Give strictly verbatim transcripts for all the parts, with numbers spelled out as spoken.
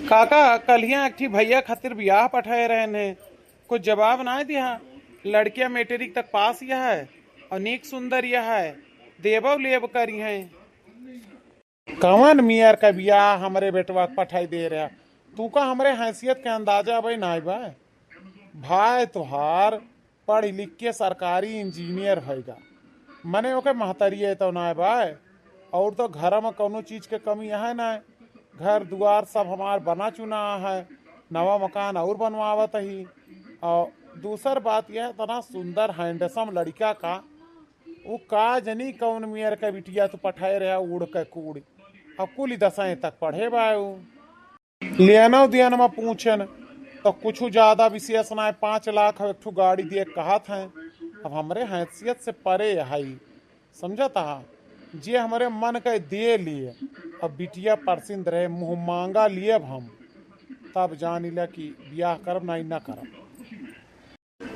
काका, कल्हिया एक ठी भइया खातिर बियाह पठाए रहेन है, कुछ जवाब नाहीं दिहा। लड़किया मैट्रिक तक पास यह है और नीक सुंदर यह है, देबव लेब करिहैं। कवन मियर का बियाह हमरे बेटवा के पठाई दे रहा? तू का हमरे हैसियत के अंदाजा अबे नाहीं बा? भाई तोहार पढ़ लिख के सरकारी इंजीनियर होइगा, मने ओके महतरिये तो नाहीं बा। और तो घर में कौनो चीज के कमी है नाहीं, घर दुआर सब हमार बना चुना है, नवा मकान और बनवावत ही। और दूसर बात यह, इतना सुंदर हैंडसम लड़का का, उ का जनी कौन मियर का बिटिया तू पठाए रहा उड़ के कूड़, और कुल दसैं तक पढ़े बा उ। लेनो देन में पूछेन तो कुछ ज्यादा विशेष ना है, पाँच लाख एक ठो गाड़ी दिए कहत हैं। अब हमरे हैसियत से परे है, समझत हा, जे हमरे मन के दे लिए। अब बिटिया परसिंद रहे, मुँह मांगा लिए अब हम, तब जानी ला कि बियाह करब नाहीं ना करब।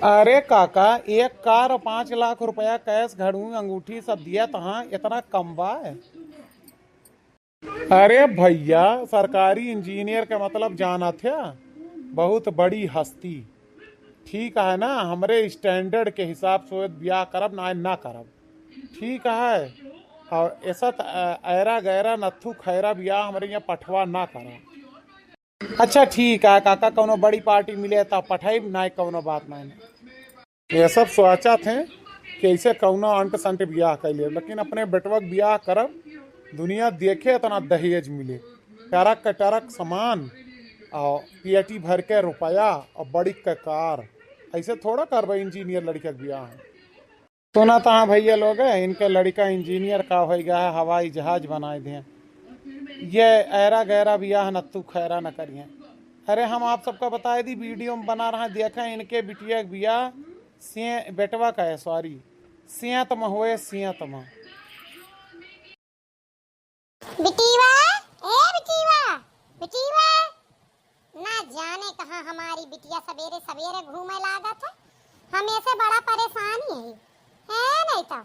अरे काका, एक कार और पाँच लाख रुपया कैश, घड़ू, अंगूठी सब दिया तहाँ, इतना कम बा? अरे भइया, सरकारी इंजीनियर के मतलब जानत है, बहुत बड़ी हस्ती। ठीक है ना, हमरे स्टैंडर्ड के हिसाब से बियाह करब ना, ना करब। ठीक है, और ऐसा त, अ, ऐरा गैरा नत्थू खैरा बियाह हमरे यहाँ पठवा ना करब। अच्छा ठीक है काका, कौनो बड़ी पार्टी मिले तब पठाइब, नाहीं कौनो बात नाहीं। ये सब सोचत हैं कि ऐसे कौनो अंट संट बियाह कर लिए, लेकिन अपने बेटवा के बियाह करब, दुनिया देखे इतना दहेज मिले, ट्रक के ट्रक सामान और पेटी भर के रुपया और बड़ी के कार, ऐसे थोड़ा करबे इंजीनियर लड़का के बियाह। सुनत हा भइया लोग, इनके लड़का इंजीनियर का होइ गया है, हवाई जहाज बनाए दें। ये ऐरा गैरा बियाह नत्थू खैरा न करिए। अरे हम आप सबका बताए दी, वीडियो में बना रहा, देखा इनके बिटिया के बियाह से, बेटवा का है, सॉरी, सेंत में हुए, सेंत में। बिटिया, ए बिटिया, बिटिया, ना जाने कहाँ हमारी बिटिया सबेरे सबेरे घूमे लागत है। हम ऐसे बड़ा परेशानी है, है नहीं तो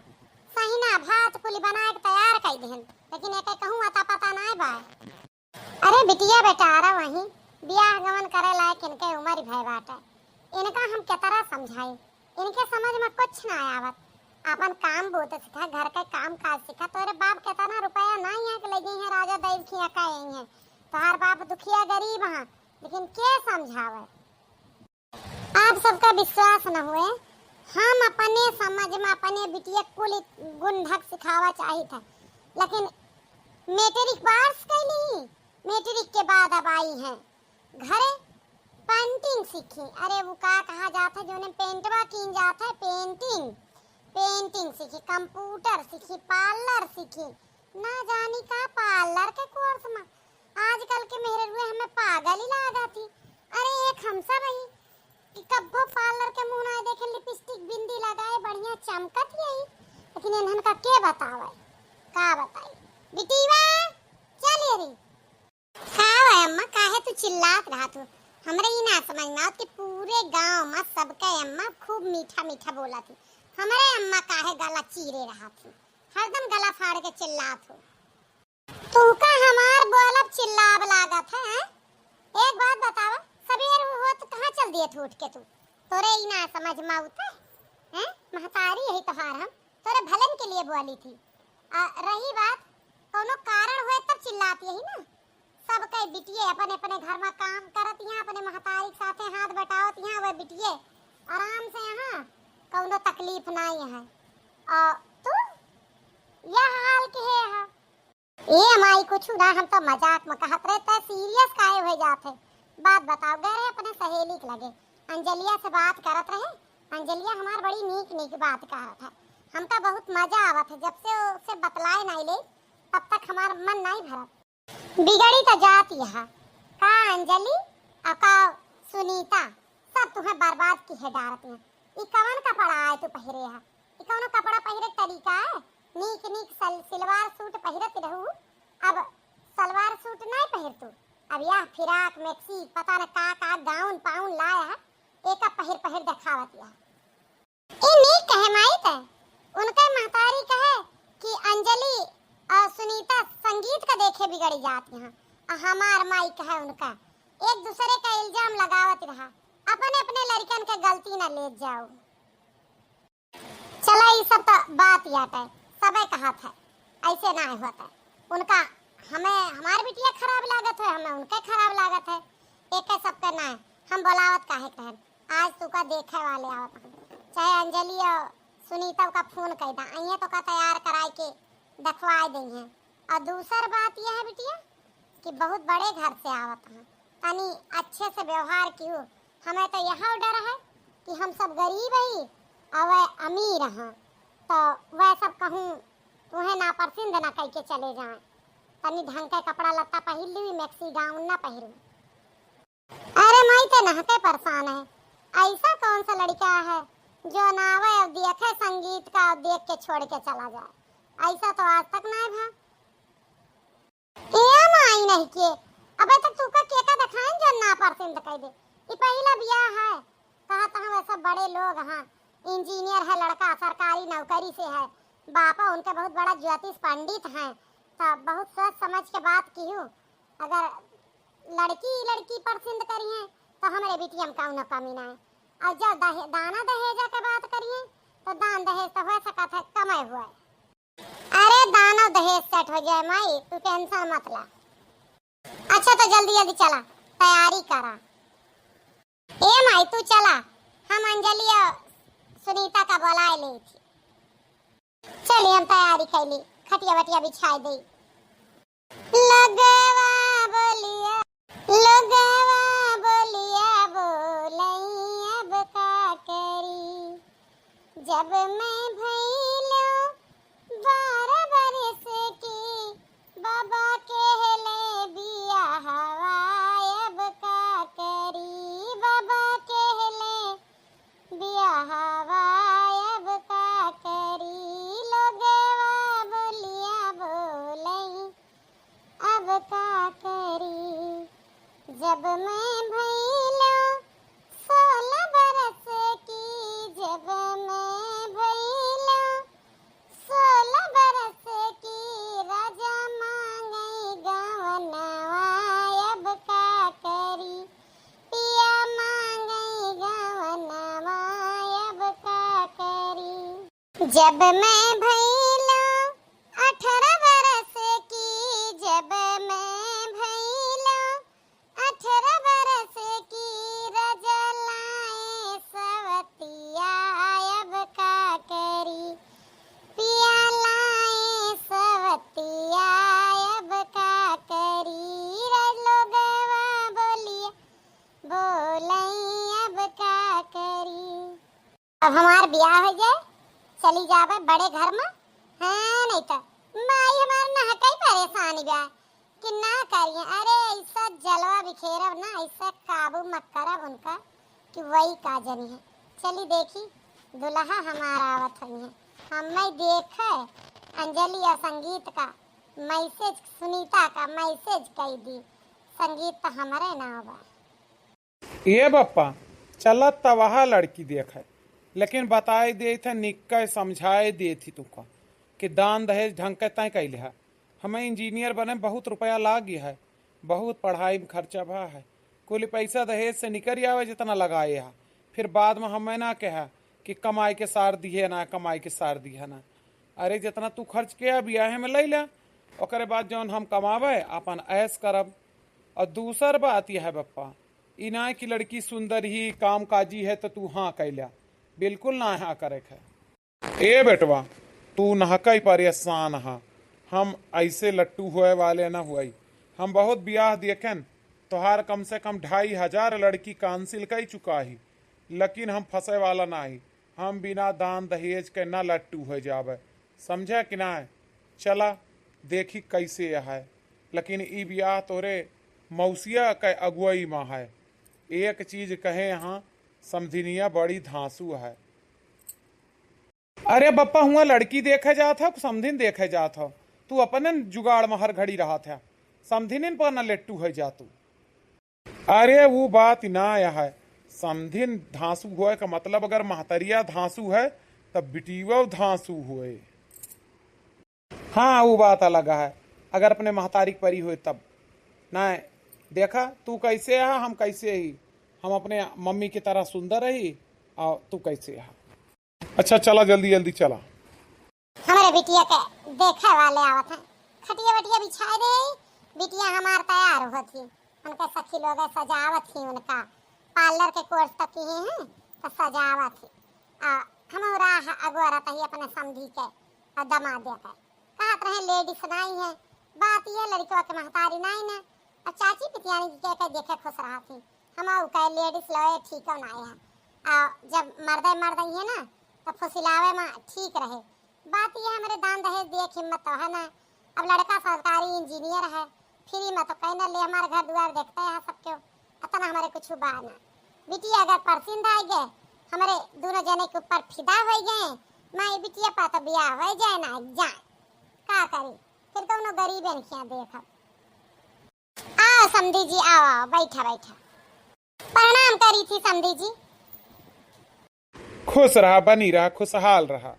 सहिना भात कुल बना के तैयार कर देहन, लेकिन एके कहूँ अता पता नाहीं बा। अरे बिटिया बेटा, अरे वहीं बियाह गमन करे लायक इनके उम्र भय बाटे, इनका हम केतरा समझाई, इनके समझ में कुछ ना आवत। आपन काम बूत सीखा, घर के काम काज सीखा। तोरे बाप केतना रुपया ना यहाँ के ले गई हैं, राजा दैव खिया का यही है। तोहार बाप दुखिया गरीब हाँ, लेकिन के समझावे? आप सबका विश्वास न हुए, हम अपने समझ में अपने बिटिया कुल गुण ढंग सिखावा चाहित है, लेकिन मैट्रिक पास कैली, मैट्रिक के बाद अब आई हैं घरे पेंटिंग सीखी। अरे वो का कहा जात है, जोने पेंटवा कीन जात है, पेंटिंग, पेंटिंग सीखी, कंप्यूटर सीखी, पार्लर सीखी, ना जानी का पार्लर के कोर्स में। आजकल के मेहररुए हमें पागल ही लागा थी। अरे एक हम सब ही कि कब्बो पार्लर के मुंह ना देखे, लिपस्टिक बिंदी लगाए बढ़िया चमकत यही, लेकिन इन्हन का के बतावे, का बताई। बिटिया, चल ये री। का है अम्मा, काहे तू चिल्लात रहा तू? हमरे ई ना समझ में आवत कि पूरे गांव में सबके अम्मा खूब मीठा मीठा बोला थी, हमरे अम्मा काहे गला चीरे रहा थी, हरदम गला फाड़ के चिल्लात हो। तू का हमार बोलब चिल्लाब लागत है, हैं? एक बात बतावा, सबेर होत कहाँ चल दिए थे उठ के तू? तोरे ई ना समझ में आवत है, हैं? महतारी यही तोहार हम तोरे भलन के लिए बोली थी। आ, रही बात, कौनो कारण होए तब चिल्लात यही ना। सब कई बिटिये अपने अपने घर में काम करत यहाँ, अपने महतारी के साथे हाथ बटावत यहाँ, वह बिटिये आराम से यहाँ, कौनो तकलीफ नाई है। आ, तू यह हाल के है, ए माई, कुछ ना, हम तो मजाक में कहत रहे, तै सीरियस काहे हो जात है? बात बताओ, गए रहे अपने सहेली के लगे, अंजलिया से बात करत रहे, अंजलिया हमार बड़ी नीक नीक बात कहत है, हमका बहुत मजा आवत है, जब से ओसे बतलाए नाई ले, तब तक हमार मन नाई भरत। बिगड़ी तो जात यहाँ, का अंजलि और का सुनीता, सब तुम्हें बर्बाद की है डारत हैं। ई कवन कपड़ा आए तू पहिरे है? ई कौनो कपड़ा पहिरे के तरीका है? नीक नीक सल-, सिलवार सूट पहिरत रहू, अब सलवार सूट नहीं पहिर तू। अब यह फिराक मैक्सी पता न का का गाउन पाउन लाए है, एका पहिर पहिर देखावत यह। ई नीक कहे माई ते, उनके महतारी कहे कि अंजलि और सुनीता संगीत का देखे बिगड़ जात यहाँ, और हमार माई कहे उनका एक दूसरे का इल्जाम लगावत रहा, अपने अपने लड़िकन के गलती ना लेत जाओ। चला, ई सब तो बात याटे, सबे कहत है, ऐसे ना होत है। उनका, हमें हमार बिटिया खराब लागत है, हमें उनके खराब लागत है, एके सबके ना है। हम बोलावत काहे कहन, आज तुका देखे वाले आवत हैं। चाहे अंजलि और सुनीता का फोन कइ दा, अइहें तो का तैयार कराए के देखवाए देइहें। और दूसर बात यह है बिटिया कि बहुत बड़े घर से आवत हैं, तनी अच्छे से व्यवहार कियो। हमें तो यह डर है कि हम सब गरीब ही और वह अमीर हैं, तो वह सब कहूँ तुम्हें नापसंद ना कह के चले जाएं। तनी ढंग के कपड़ा लत्ता पहिर ली, मैक्सी गाउन ना पहिरू। अरे माई, ते नहके परेशान है, ऐसा कौन सा लड़का है जो ना आवे और देखे संगीत का और देख के छोड़ के चला जाए? ऐसा तो आज तक ना भा। ए माई नहीं के, अबे तो तू का के का दिखाएं जो ना पसंद कर दे। ई पहला बियाह है, कहा तो हम सब बड़े लोग हैं, इंजीनियर है लड़का, सरकारी नौकरी से है, बापा उनके बहुत बड़ा ज्योतिष पंडित हैं, तो बहुत सोच समझ के बात की हूँ। अगर लड़की लड़की पसंद करिए तो हमरे बिटिया में कौनो कमी ना है। और जब दहे-, दाना दहेजा के बात करिए तो दान दहेज तो हो सकत है कमे हुए। अरे दान और दहेज सेट हो जाए माई, तू टेंशन मत ला। अच्छा तो जल्दी जल्दी चला, तैयारी करा। ए माई तू चला, हम अंजलि और सुनीता का बुलाए ले थी। चली हम तैयारी कैली, खटिया वटिया बिछाए दे। लगवा बोलिया, लगवा बोलिया बोलई अब का करी, जब मैं भइलो बारह बरस की, बाबा कहले बियाहवा अब का करी, बाबा कहले बियाहवा अब का करी, लोगवा बोलिया बोलई अब का करी। जब मैं भइलो सोलह बरस की, जब मैं भइलो सोलह बरस की, राजा मांगई गवनवा अब का करी, पिया मांगई गवनवा अब का करी। जब मैं भइलो अठारह बरस की, जब मैं भइलो अठारह बरस की, राजा लाए सवतिया अब का करी, पिया लाए सवतिया अब का करी, राज लोगवा बोलिया बोलई अब का करी। अब हमार बियाह हो जाए, चली जावे बड़े घर में। हाँ, नहीं तो माई हमार नहकई परेशान बा कि ना करिए। अरे ऐसा जलवा बिखेरब ना, ऐसा काबू मत करब उनका कि वही का जनी है। चली देखी, दुल्हा हमार आवत हुई है। हम नहीं देखे, अंजलि या संगीत का मैसेज, सुनीता का मैसेज कई दी, संगीत तो हमरे नाव बा। ए बप्पा, चलत त वहा लड़की देखे, लेकिन बताए देत है, निक्के समझाए देत ही तुका कि दान दहेज ढंग के तय कैले है। हमें इंजीनियर बने बहुत रुपया लाग गया है, बहुत पढ़ाई में खर्चा भा है, कुल पैसा दहेज से निकल आवे जितना लगाए है, फिर बाद में हमें ना कहा कि कमाई के सार दिहे ना, कमाई के सार दिहे ना। अरे जितना तू खर्च किया बियाहे में ले ले, ओकरे बाद जौन हम कमावे अपन ऐश करब। और दूसर बात यह है बप्पा, ई ना कि लड़की सुंदर ही कामकाजी है तो तू हाँ कैला, बिल्कुल ना हाँ करे है। ए बेटवा, तू नहकई परेशान हा, हम ऐसे लट्टू होए वाले न हुई। हम बहुत बियाह देखेन, तोहार कम से कम ढाई हजार लड़की कांसिल कई चुका ही, लेकिन हम फंसे वाला ना ही। हम बिना दान दहेज के ना लट्टू हो जावे, समझे कि ना? चला देखी कैसे है, लेकिन ई बियाह तोरे मौसिया के अगुवाई में है। एक चीज कहे यहाँ, समधिनिया बड़ी धांसू है। अरे बप्पा, हुआ लड़की देखे जात हो, समधिन देखे जात हो, तू अपने जुगाड़ में हर घड़ी रहत है, समधिनिन पर न लेट्टू है जा तू। अरे वो बात ना है, समधिन धांसू होए का मतलब अगर महतरिया धांसू है तब बिटियो धांसू होए। हाँ, वो बात अलग है, अगर अपने महतारी के परी होए तब। ना, देखा, तू कैसे है, हम कैसे ही, हम अपने मम्मी की तरह सुंदर रही, और तू कैसे है। अच्छा, चला, जल्दी जल्दी चला। हमरे बिटिया के देखे वाले आवत हैं, खटिया वटिया बिछाए दे, बिटिया हमार तैयार होत ही, उनके सखी लोग सजावत ही, उनका पार्लर के कोर्स तक किए हैं, तो सजावत ही। आ हम राह अगोरत ही अपने समधी के और दमाद के। कहत रहे लेडीज नाई है, बात ये लड़कवा के महतारी नाई ना, और चाची पितियानी के, के देखे खुश रहत ही। हम ऊ कहे लेडीज लवे ठीक ना है, आ जब मर्दे मर्द ही है ना, तो फुसिलावे में ठीक रहे। बात ये हमरे दान दहेज दिए के हिम्मत तो है ना। अब लड़का सरकारी इंजीनियर है, फ्री में तो कहीं ना ले, हमारे घर दुआर देखते हैं सबके, इतना हमारे कुछ बा ना। बिटिया अगर परसिंद आ गए, हमारे दोनों जने के ऊपर फिदा हो गए, माई बिटिया पा तो बियाह हो जाए ना जाए, का करी, फिर कौनो गरीब इनखिया देखब। आओ समधी जी, आओ, आओ, बैठा, बैठा। प्रणाम करी थी समधी जी। खुश रहा, बनी रहा, खुशहाल रहा।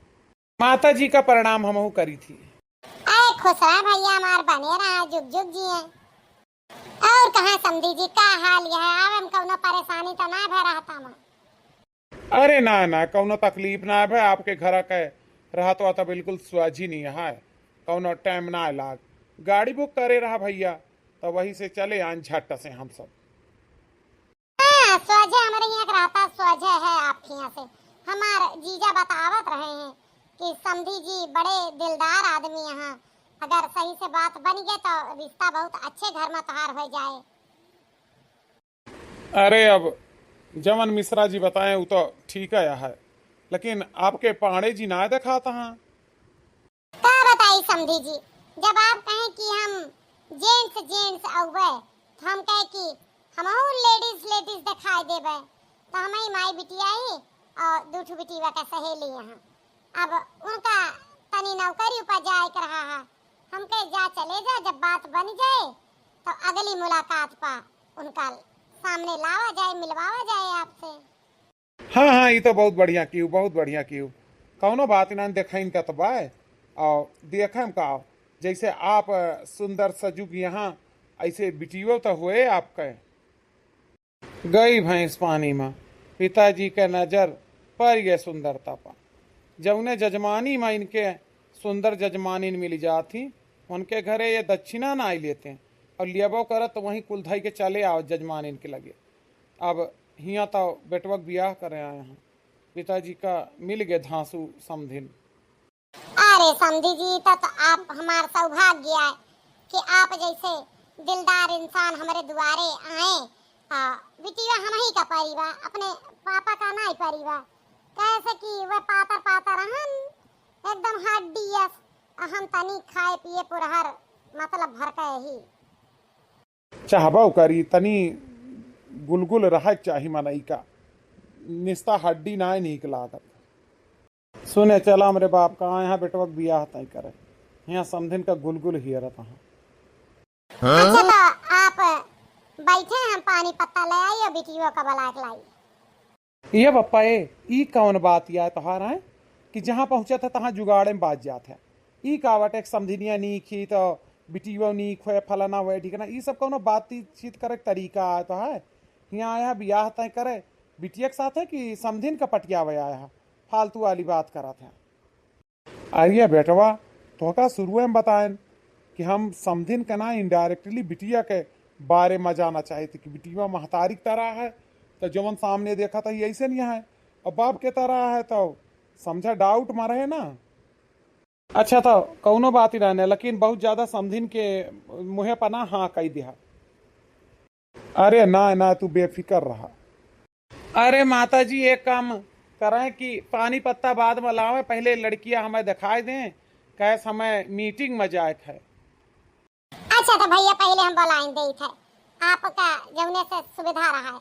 माता जी का प्रणाम हमहू करी थी। अरे खुश रहा भैया हमार, बने रहा, जुग जुग जिए। और कहाँ समधी जी, का हाल यह है? आवे में कौनो परेशानी तो ना भय रहता मा? अरे ना, ना, कौनो तकलीफ ना है, आपके घर के रहत वा तो बिल्कुल स्वाजी नहीं है, कौनो टाइम ना लाग। गाड़ी बुक करे रहा भैया, तो वही से चले आन झट से हम सब। हाँ, स्वाजे हमरे यहाँ के रहता, स्वाजे है आपके यहाँ से। हमार जीजा बतावत रहे हैं कि समधी जी बड़े दिलदार आदमी यहाँ, अगर सही से बात बन गए तो रिश्ता बहुत अच्छे घर में तोहार हो जाए। अरे, अब जवन मिश्रा जी बताएं, उ तो ठीक है, है, लेकिन आपके पांड़े जी ना देखात हैं। का बताई समधी जी, जब आप कहें कि हम जेंट्स, जेंट्स अउबे, तो हम कहे कि हमहू लेडीज, लेडीज दिखाई देबे, तो हम ही माई बिटिया ही और दू ठो बिटिया का सहेली यहाँ। अब उनका तनी नौकरी ऊपर जाए के रहा है, हम कहे जा, चले जा, जब बात बन जाए तो अगली मुलाकात पा उनका सामने लावा जाए, मिलवावा जाए आपसे। हाँ, हाँ, ई तो बहुत बढ़िया कियो, बहुत बढ़िया कियो। कौनो बात ना, देखाइन का तो बाय। और देखम का, जैसे आप सुंदर सजुग यहाँ, ऐसे बिटियो तो हुए आपके। गई भैंस पानी में, पिताजी के नजर पर ये सुंदरता पर। जौने जजमानी में इनके सुंदर जजमानिन मिल जात ही, उनके घरे ये दक्षिणा ना आई लेते, और लियबो करत तो वहीं कुल धई के चले आओ जजमानिन के लगे। अब हियाँ तो बेटवा के बियाह करे आए हैं, पिताजी का मिल गए धांसू समधिन। अरे समधी जी, त, त आप हमार सौभाग्य आए कि आप जैसे दिलदार इंसान हमरे दुआरे आए। आ, बिटिया हमही का परी बा, अपने पापा का नाई परी बा। कैसे कि वह पातर पातर हन, एकदम हड्डी अस, आ हम तनी खाए पिए पुरहर, मतलब भर के ही। चाहबो करी, तनी गुलगुल रहे के चाही मनई का, निस्ता हड्डी नाय नीक लागत। सुने चला हमरे बाप का, यहाँ बेटवा के बियाह तय करे, यहाँ समधिन का गुलगुल हियरत हाँ। अच्छा, तो आप बैठे, हम पानी पत्ता ले आई और बिटियो का बलाक लाई। ये बप्पा ए, ई कौन बात या तोहार है कि जहाँ पहुँचत है तहाँ जुगाड़े में बाज जात है। ई का बाटे कि समधिनिया नीक ही तो बिटियो नीक होए, फलाना होए, ढिकना, ई सब कौनो बातचीत करे के तरीका है तो है? हियाँ आया बियाह तय करे बिटिया के साथ है कि समधिन का पटियावे आया है? फालतू वाली बात करत है। अरे बेटवा, तोहका शुरुए में बताएन कि हम समधिन के ना, indirectly बिटिया के बारे में जाना चाहित कि बिटिया महतारी की तरह है, तो जवन सामने देखत ही ऐसे नहीं है, और बाप के तरह है, तो समझा doubt में रहे ना। अच्छा, तो कौनो बात ही रहने, लेकिन बहुत ज्यादा समधिन के मुँहे पर ना हाँ कही दिया। अरे ना, ना, तू बेफिकर रहा। अरे माता जी, एक काम करें कि पानी पत्ता बाद में लावें, पहले लड़किया हमें दिखाई दें, कहे समय meeting में जाए के है। अच्छा, तो भैया पहले हम बुलाइन देइत है आपका, जौने से सुविधा रहा है।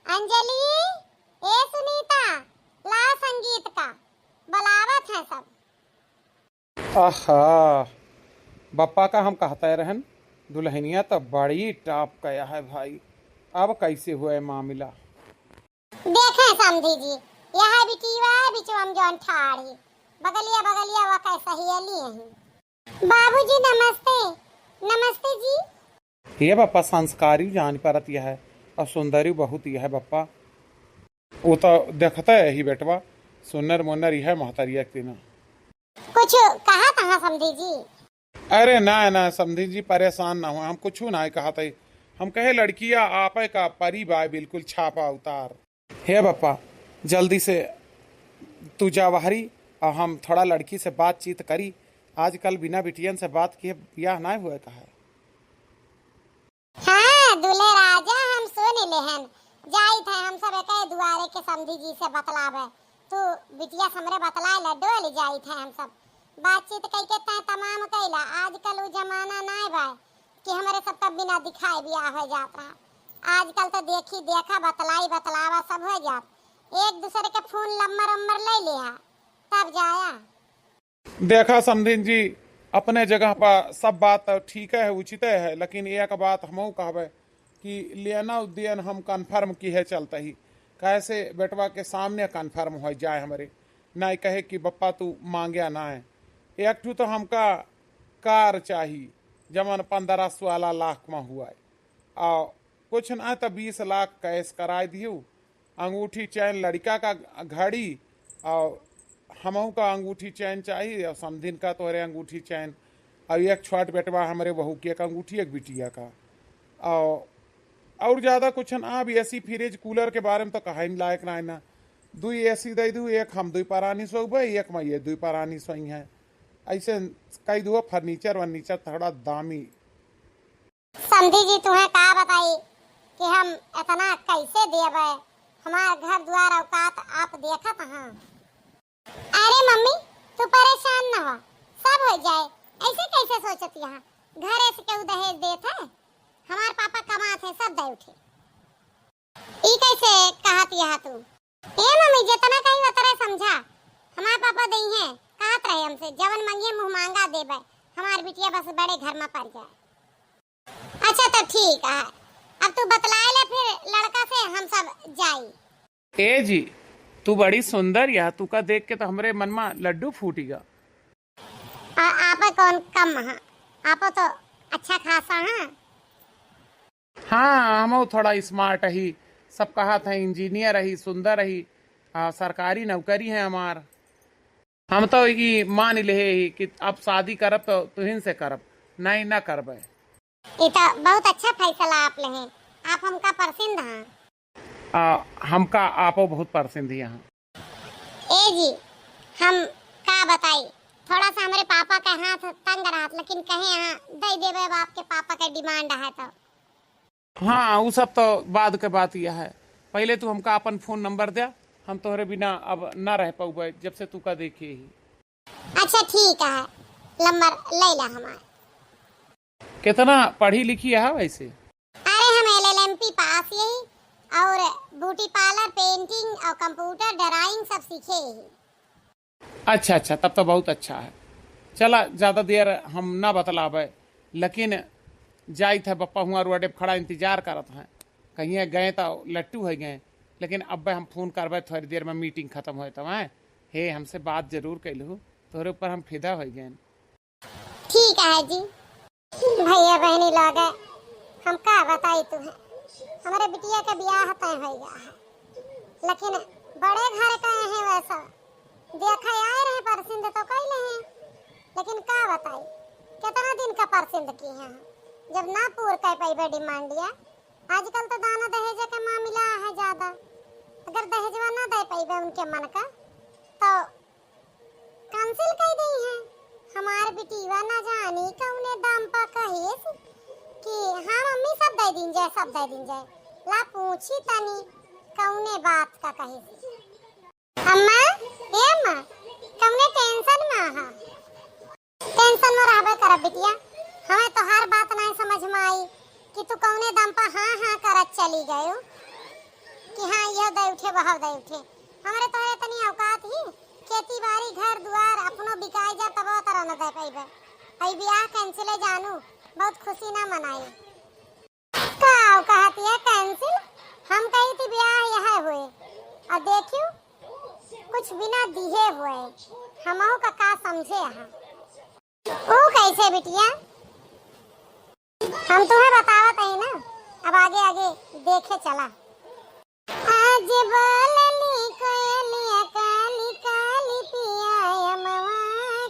अंजलि, ए सुनीता, ला संगीत का, बुलावत हैं सब। आहा, बप्पा का हम कहते रहन, दुल्हनिया तो बड़ी top का है भाई, अब कैसे हुए मामला? देखें समधी जी, यह बिटिया बिचवा में जौन ठाड़ ही, बगलिया बगलिया वा कैसे सहेली हैं। बाबूजी नमस्ते। नमस्ते जी। हे बप्पा, संस्कारी जान परत यह है, और सुंदरी बहुत यह है बप्पा। वो तो देखते है ही बेटवा, सुन्नर मुन्नर यह है महतरिया के ना। कुछ कहा था समधी जी? अरे ना, ना समधी जी, परेशान ना हो, हम कुछ ना कहा था। हम कहे लड़किया आपे का परी बाय, बिल्कुल छापा उतार। हे बप्पा, जल्दी से तू जा बाहरी, और हम थोड़ा लड़की से बातचीत करी। आजकल बिना बिटियन से बात किए बियाह ना हुए का है। हाँ, दुल्हे राजा, हम सुन लेहन। जाइत है हम सब एके दुआरे के समधी जी से बतलावे। तू बिटिया से हमरे बतलाए लड्डू वाली जाइत है हम सब। बातचीत कई के तय तमाम कैला। आजकल उ जमाना नाय बा कि हमरे सब तब बिना दिखाए बियाह हो जात रहा। आजकल तो देखी देखा, बतलाई बतलावा सब हो जात। एक दूसरे के फोन नंबर उम्बर ले लिया, तब जाया। देखा समधिन जी, अपने जगह पर सब बात तो ठीक है, उचित है, लेकिन एक बात हमहू कहबे कि लेना उद्यन हम कन्फर्म किहे चलते ही, कैसे बेटवा के सामने कन्फर्म हो जाए हमरे, नाई कहे कि बप्पा तू मांग्या ना है। एक ठू तो हमका कार चाही, जमन पन्द्रह सोलह लाख में हुआ है, और कुछ ना तो बीस लाख कैश कराए दियो, अंगूठी चैन लड़का का, घड़ी, और हमहू का अंगूठी चैन चाही, और समधिन का तोहरे अंगूठी चैन, और एक छोट बेटवा हमरे बहू के एक अंगूठी, एक बिटिया का, और, और ज्यादा कुछ ना। अब एसी फ्रिज कूलर के बारे में तो कहे लायक ना है ना। दुई एसी दे दू, एक हम दुई परानी सोबे, एक में ये दुई परानी सोई है। ऐसे कई दुआ फर्नीचर वर्नीचर थोड़ा दामी। समधी जी, तुहें का बताई कि हम इतना कैसे देबे? हमार घर द्वार औकात आप देखत हाँ। अरे मम्मी, तू परेशान न हो, सब हो जाए। ऐसे कैसे सोचत यहाँ? घरे से केहू दहेज देत है? हमार पापा कमात है, सब दे उठे। ई कैसे कहत यहाँ तू? ए मम्मी, जितना कही उतरे समझा। हमार पापा दई हैं, कहत रहे हमसे, "जवन मंगिए मुँह मांगा देबे, हमार बिटिया बस बड़े घर में पड़ जाए।" अच्छा तो ठीक है, अब तू बतलाए ले फिर लड़का से, हम सब जाई। ए जी, तू बड़ी सुंदर या, तू का देख के तो हमरे मन में लड्डू फूटी गा। आ, आप कौन कम है, आप तो अच्छा खासा है। हाँ, हम थोड़ा स्मार्ट ही, सब कहत हैं इंजीनियर ही, सुंदर ही, आ, सरकारी नौकरी है हमार। हम तो ई मान ले ही कि अब शादी करब तो तुहिन से करब, नहीं ना करबे। ई तो बहुत अच्छा फैसला आप ले हैं, आप हमका पसंद हैं। आ, हमका आपो बहुत पसंद ही हैं। ए जी, हम का बताई, थोड़ा सा हमरे पापा के हाथ तंग रहत, लेकिन कहे यहाँ दे देबे, अब आपके पापा के डिमांड है तो। हाँ, उ सब तो बाद के बात यह है। पहले तू हमका अपन फोन नंबर दे, हम तोहरे बिना अब ना रह पउबे, जब से तू का देखे ही। अच्छा ठीक है, नंबर ले ला हमार। कितना पढ़ी लिखी है वैसे? अरे हम एलएलएमपी पास यही, और ब्यूटी पार्लर, पेंटिंग और कंप्यूटर, ड्राइंग सब सीखे यही। अच्छा, अच्छा, तब तो बहुत अच्छा है। चला, ज्यादा देर हम ना बतलावे, लेकिन जाइत है बप्पा हुआ रोडे पे खड़ा इंतजार करत हैं, कहीं गए तो लट्टू है गए, लेकिन अब हम फोन करबे थोड़ी देर में, मीटिंग खत्म होए तब, हैं? हे, हमसे बात जरूर कैलहू, तोहरे ऊपर हम फिदा हो गए। ठीक है जी। भैया बहनी लोग, हम का बताई तुहे, हमरे बिटिया के बियाह तय हो गया है, लेकिन बड़े घर का है वैसा। देखा आए रहे, पसंद तो कैले हैं, लेकिन का बताई, कितना दिन का पसंद की हैं, जब ना पूर कर पैबे डिमांडिया। आजकल तो दाना दहेज के मामला है ज्यादा, अगर दहेजवा ना दे पैबे उनके मन का, तो कैंसिल कर दी है। हमार बिटिया ना जानी कौने दाम पा कहिस कि हाँ मम्मी, सब दे दीन जाए, सब दे दीन जाए। ला पूछी तनी कौने बात का कहिस। अम्मा, ए अम्मा, कौने टेंशन में आहा? टेंशन में रहबे करब बिटिया, हमें तोहार बात नहीं समझ में आई कि तू कौने दाम पा हाँ हाँ करत चली गयो कि हाँ यह दे उठे, वह दे उठे। हमरे तोहरे तनी औकात ही, खेती बाड़ी, घर दुआर अपनो बिकाई जा, तबो तरह न दे पइबे। हई बियाह कैंसिले जानू, बहुत खुशी ना मनाई। का कहत ये कैंसिल? हम कही थी बियाह यह हुए, और देखियो कुछ बिना दिहे हुए, हमहू का का समझे यहाँ। ऊ कैसे बिटिया? हम तुम्हें बतावत हई ना, अब आगे आगे देखे चला। आज बोलली कोयलिया काली काली पिया अमवा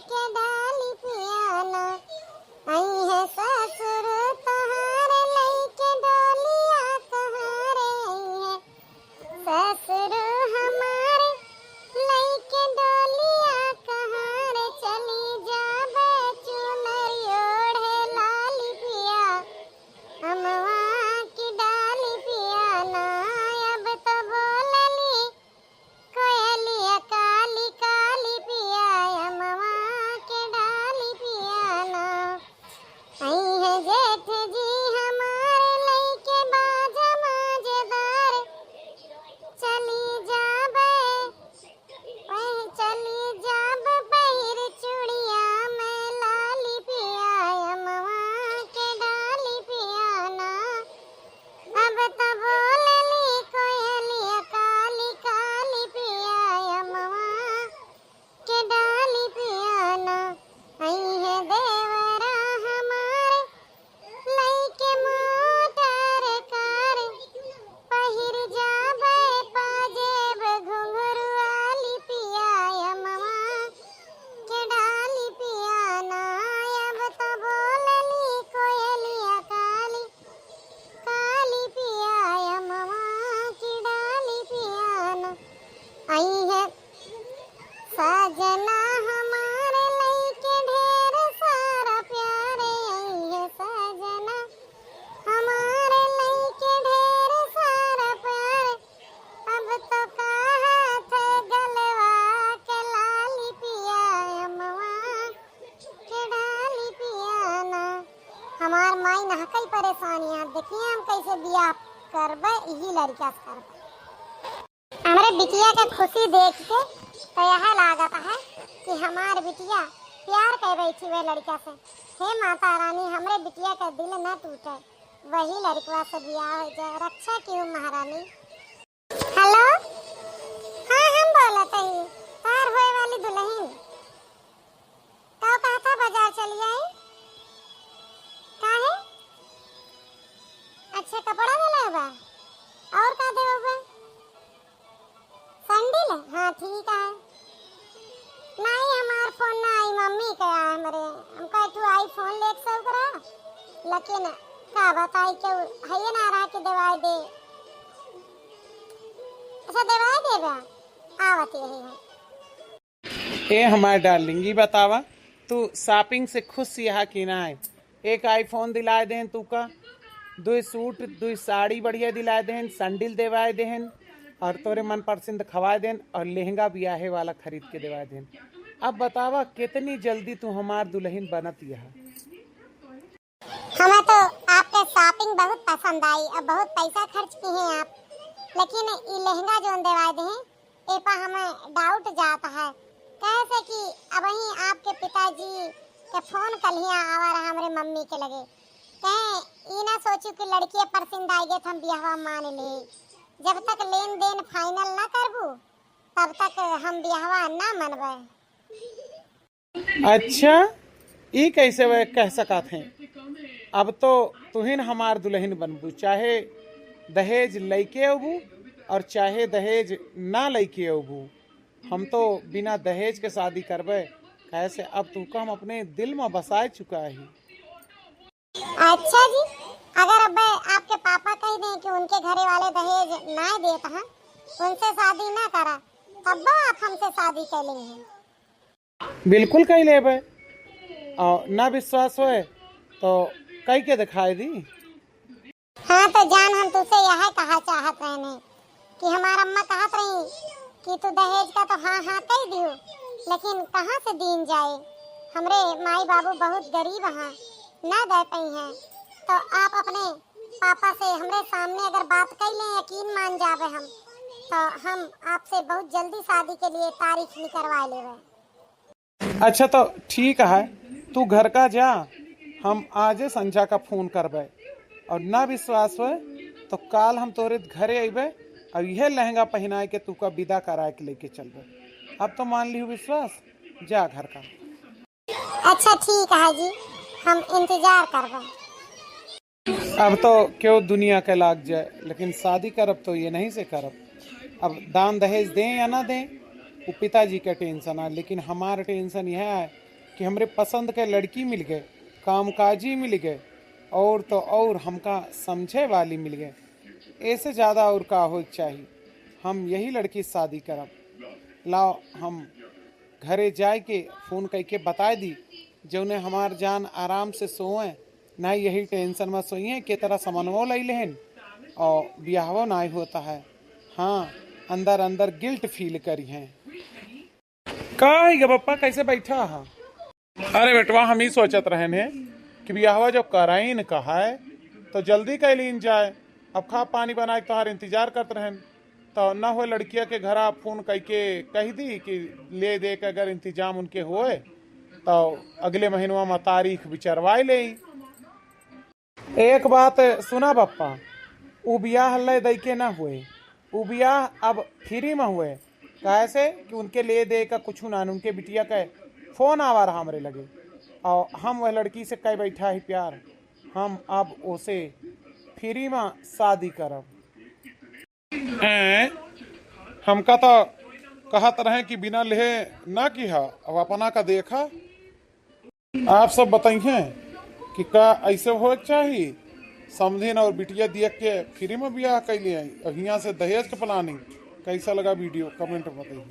के डाली पिया ना। आई है ससुर तोहार लइके डोलिया तोहार आई है ससुर हमार लइके डोलिया कहार चली जाबे चुनरी ओढ़े लाली पिया अमवा की डाली पिया ना। अब तो बोलली कोयलिया काली काली पिया अमवा के डाली पिया ना। आई है जेठ जी हमार लइके बाजा मजेदार चली जाबे पह चली जाब पहिर चूड़िया में लाली पिया अमवा के डाली पिया ना। अब तो बोलली कोयलिया काली काली पिया अमवा के डाली पिया ना। आई है देवरा हमार लइके मोटर कार पहिर जाबे पाजेब घुंघरू वाली पिया अमवा के डाली पिया ना। अब तो बोलली कोयलिया काली काली पिया अमवा की डाली पिया ना। आई है सजना हमार लइके ढेर सारा प्यार आई है सजना हमार लइके ढेर सारा प्यार। अब तो कहत गलवा के लाली पिया अमवा के डाली पिया ना। हमार माई नहकई परेशानी है, देखिए हम कैसे बियाह करबे, यही लड़का से करबे। हमरे बिटिया के खुशी देख के तो यह लागत है कि हमार बिटिया प्यार कर बैठी हुए लड़का से। हे माता रानी, हमरे बिटिया का दिल न टूटे, वही लड़कवा से बियाह हो जाए। रक्षा की हो महारानी। हेलो, हाँ हम बोलत हई, तार होए वाली दुल्हन। का कहत ह, बाजार चली आई? काहे? अच्छा, कपड़ा देले बा? और का देवे बा? सैंडल? हाँ, ठीक है। नहीं, हमार फोन ना आई, मम्मी के आ हमरे। हमका एक ठो iPhone लेके सौक रहा, लेकिन का बताई, केहू हइये ना रहा कि देवाई दे। अच्छा, देवाई देबा? आवत यही है। ए हमार डार्लिंग, ई बतावा, तू शॉपिंग से खुश यहा कि नाय? एक iPhone दिलाए देहन तू का, दुई सूट, दुई साड़ी बढ़िया दिलाए देहन, सैंडल देवाए देहन, और तोरे मनपसंद खवाए देहन, और लहंगा बियाहे वाला खरीद के देवाए देहन। अब बतावा, कितनी जल्दी तू हमार दुल्हन बनत यहा। हमें तो आपके शॉपिंग बहुत पसंद आई और बहुत पैसा खर्च किहे आप, लेकिन ई लहंगा जोन देवाए देहे, ए पर हमें डाउट जात है। कहे से कि अबहीं आपके पिताजी के फोन कलिया आवा रहा हमरे मम्मी के लगे, कहे ई ना सोचू कि लड़किया पसंद आइगे तो हम बियाहवा मान ले। जब तक लेन देन फाइनल ना करबू, तब तक हम बियाहवा ना मनबे। अच्छा, ई कैसे वे कह सकत हैं? अब तो तुहिन हमार दुल्हन बनबू, चाहे दहेज लइके अबू और चाहे दहेज ना लइके अबू। हम तो बिना दहेज के शादी करबे, काहे से अब तू का हम अपने दिल में बसाए चुका ही। अच्छा जी, अगर अब आपके पापा कह दें कि उनके घरे वाले दहेज ना देत हैं, उनसे शादी ना करा, तब आप हमसे शादी कर लेंगे। बिल्कुल कई लेबे। और ना विश्वास होए तो कई के दिखाई दी। हाँ तो जान, हम तुझसे यह कहा चाहत रहने कि हमार अम्मा कहत रही कि तू दहेज का तो हाँ हाँ कह दियो, लेकिन कहाँ से दीन जाए? हमरे माई बाबू बहुत गरीब हैं, ना दे पाई हैं। तो आप अपने पापा से हमरे सामने अगर बात कर लें, यकीन मान जावे हम, तो हम आपसे बहुत जल्दी शादी के लिए तारीख निकलवा लेवे। अच्छा तो ठीक है, तू घर का जा, हम आजे संझा का फोन करबे, और ना विश्वास होए तो काल हम तोरे घरे अइबे और यह लहंगा पहनाए के तू का विदा कराए के लेके चलबे। अब तो मान लिहू विश्वास, जा घर का। अच्छा ठीक है जी, हम इंतजार करबे। अब तो केउ दुनिया के लाग जाए, लेकिन शादी करब तो ये नहीं से करब। अब दान दहेज दें या ना दें, वो पिताजी का टेंशन है, लेकिन हमार टेंशन यह है कि हमरे पसंद के लड़की मिल गए, कामकाजी मिल गए, और तो और हमका समझे वाली मिल गए। ऐसे ज़्यादा और का हो चाही? हम यही लड़की से शादी करब। लाओ, हम घरे जाए के फोन करके बताए दी, जौने हमार जान आराम से सोए, ना यही टेंशन में सोइए, के तरह समनवो लई लेहन और बियाहवो ना होता है। हाँ, अंदर अंदर गिल्ट फील करी हैं। का है गे पप्पा, कैसे बैठा है? अरे बेटवा, हम ही सोचत रहन है कि बियाहवा जब कराइन का है तो जल्दी कैलीन जाए। अब खा पानी बनाए के तोहार इंतजार करत रहन, तो न हो लड़किया के घरा फोन करके कह दी कि ले दे के अगर इंतजाम उनके होए तो अगले महीनवा में तारीख विचारवाए ले। एक बात सुना पप्पा, उ बियाह ले दई के ना हुए, उ बियाह अब फ्री में हुए, काहे से कि उनके ले दे का कुछ ना, उनके बिटिया का फोन आवा रहा हमरे लगे, और हम वह लड़की से कह बैठा ही प्यार, हम अब ओसे फ्री में शादी करब। हैं, हमका तो कहत रहे कि बिना लेहे ना किहा, अब अपना का देखा। आप सब बताइए कि का ऐसे होए के चाही, समधिन और बिटिया दिया के फ्री में बियाह कैले आई, और हियाँ से दहेज के प्लानिंग। कैसा लगा वीडियो, कमेंट में बताइए।